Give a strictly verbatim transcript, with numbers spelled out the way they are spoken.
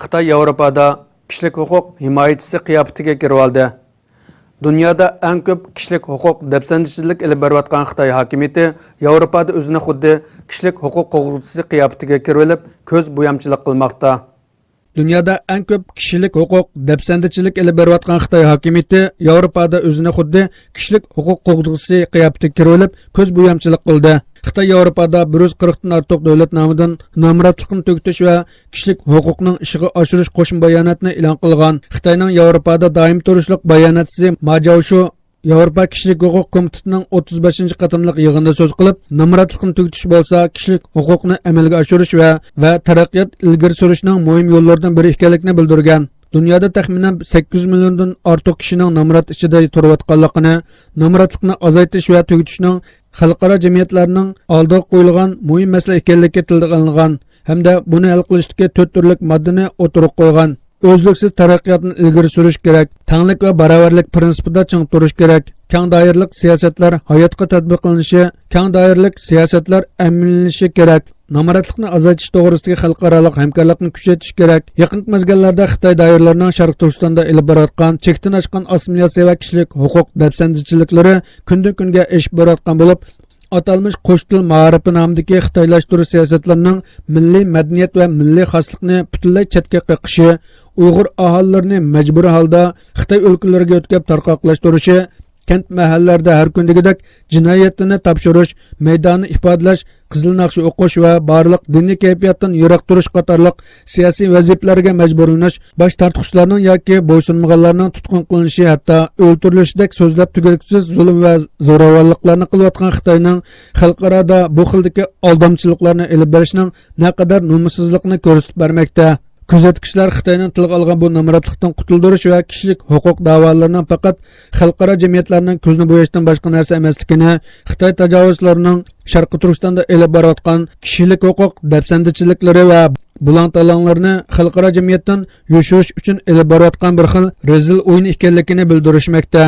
خىتاي ياۋروپادا كىشىلىك ھوقۇق ھىمايىچىسى قىياپىتىگە كىرىۋالدى. دۇنيادا ئەڭ كۆپ كىشىلىك ھوقۇق دەپسەندىچىلىك ئېلىپ بېرىۋاتقان خىتاي ھاكىمىيىتى ياۋروپادا ئۆزىنى خۇددى كىشىلىك ھوقۇق قوغدىغۇچىسى قىياپىتىگە كىرىۋېلىپ، كۆز بويامچىلىق قىلماقتا. دۇنيادا ئەڭ كۆپ كىشىلىك ھوقۇق دەپسەندىچىلىك ئېلىپ بېرىۋاتقان خىتاي ھاكىمىيىتى ياۋروپادا ئۆزىنى خۇددى كىشىلىك ھوقۇق قوغدىغۇچىسى قىياپىتىگە كىرىۋېلىپ، كۆز بويامچىلىق قىلدى. خىتاي ياۋروپادا بىر يۈز قىرىقتىن ئارتۇق دۆلەت نامىدىن نامراتلىقنى تۈگىتىش ۋە كىشىلىك ھوقۇقنىڭ ئىشىغا ئاشۇرۇش قوشما باياناتنى ئېلان قىلغان. خىتاينىڭ ياۋروپادا دائىم تۇرۇشلۇق باياناتچىسى ما جياۋشۇ ياۋروپا كىشىلىك ھوقۇق كومىتېتىنىڭ ئوتتۇز بەشىنچى قېتىملىق يىغىنىدا سۆز قىلىپ، نامراتلىقنى تۈگىتىش بولسا كىشىلىك ھوقۇقنى ئەمەلگە ئاشۇرۇش ۋە، ۋە تەرەققىيات ئىلگىرى سۈرۈشنىڭ مۇھىم يوللىرىدىن بىرى ئىكەنلىكىنى بىلدۈرگەن. دۇنيادا تەخمىنەن سەككىز يۈز مىليوندىن ئارتۇق كىشىنىڭ نامرات ئىچىدە تۇرۇۋاتقانلىقىنى، نامراتلىقنى ئازايتىش ۋە تۈگىتىشنىڭ خەلقئارا جەمئىيەتلەرنىڭ ئالدىغا قويۇلغان مۇھىم مەسىلە ئىكەنلىكى تىلغا ئېلىنغان ھەمدە بۇنى ھەل قىلىشتىكى تۆت تۈرلۈك ماددىنى ئوتتۇرىغا قويغان. ئۈزلۈكسىز تەرەققىياتنى ئىلگىرى سۈرۈش كېرەك. تەڭلىك ۋە باراۋەرلىك پىرىنسىپىدا چىڭ تۇرۇش كېرەك. كەڭ دائىرىلىك سىياسەتلەر ھاياتقا تەتبىقلىنىشى، كەڭ دائىرىلىك سىياسەتلەر ئەمەلىيلىشىشى كېرەك. نامراتلىقنى ئازايتىش توغرىسىدىكى خەلقئارالىق ھەمكارلىقنى كۈچەيتىش كېرەك. يېقىنقى مەزگىللەردە خىتاي دائىرىلىرىنىڭ شەرقىي تۈركىستاندا ئېلىپ بارىۋاتقان چەكتىن ئاشقان ئاسسىمىلياتسىيە ۋە كىشىلىك ھوقۇق دەپسەندىچىلىكلىرى كۈندىن كۈنگە ئېشىپ بارىۋاتقان بولۇپ، ئاتالمىش قوش تىل مائارىپى نامىدىكى خىتايلاشتۇرۇش سىياسەتلىرىنىڭ مىللىي مەدەنىيەت ۋە مىللىي خاسلىقنى پۈتۈنلەي چەتكە قېقىشى، ئۇيغۇر ئاھالىلىرىنى مەجبۇرىي ھالدا خىتاي ئۆلكىلىرىگە يۆتكەپ تارقاقلاشتۇرۇشى، كەنت مەھەللىلەردە ھەر كۈندىكىدەك جىنايەتنى تاپشۇرۇش، مەيداننى ئىپادىلەش، قىزىل ناخشا ئوقۇش ۋە بارلىق دىنىي كەيپىياتتىن يىراق تۇرۇش قاتارلىق سىياسىي ۋەزىپىلەرگە مەجبۇرلىنىش، باش تارتقۇچىلارنىڭ ياكى بويسۇنمىغانلارنىڭ تۇتقۇن قىلىنىشى، ھەتتا ئۆلتۈرۈلۈشىدەك سۆزلەپ تۈگەللىكسىز زۇلۇم ۋە زوراۋانلىقلارنى قىلىۋاتقان خىتاينىڭ خەلقئارادا بۇ خىلدىكى ئالدامچىلىقلارنى ئېلىپ بېرىشىنىڭ نەقەدەر نومۇسسىزلىقىنى كۆرسىتىپ بەرمەكتە. كۆزەتكۈچىلەر خىتاينىڭ تىلغا ئالغان بۇ نامراتلىقتىن قۇتۇلدۇرۇش ۋە كىشىلىك ھوقۇق داۋالىرىنىڭ پەقەت خەلقئارا جەمئىيەتلەرنىڭ كۆزىنى بوياشتىن باشقا نەرسە ئەمەسلىكىنى، خىتاي تاجاۋۇزچىلىرىنىڭ شەرقىي تۈركىستاندا ئېلىپ بارىۋاتقان كىشىلىك ھوقۇق دەپسەندىچىلىكلىرى ۋە بۇلاڭ-تالاڭلىرىنى خەلقئارا جەمئىيەتتىن يوشۇرۇش ئۈچۈن ئېلىپ بارىۋاتقان بىر خىل رەزىل ئويۇن ئىكەنلىكىنى بىلدۈرۈشمەكتە.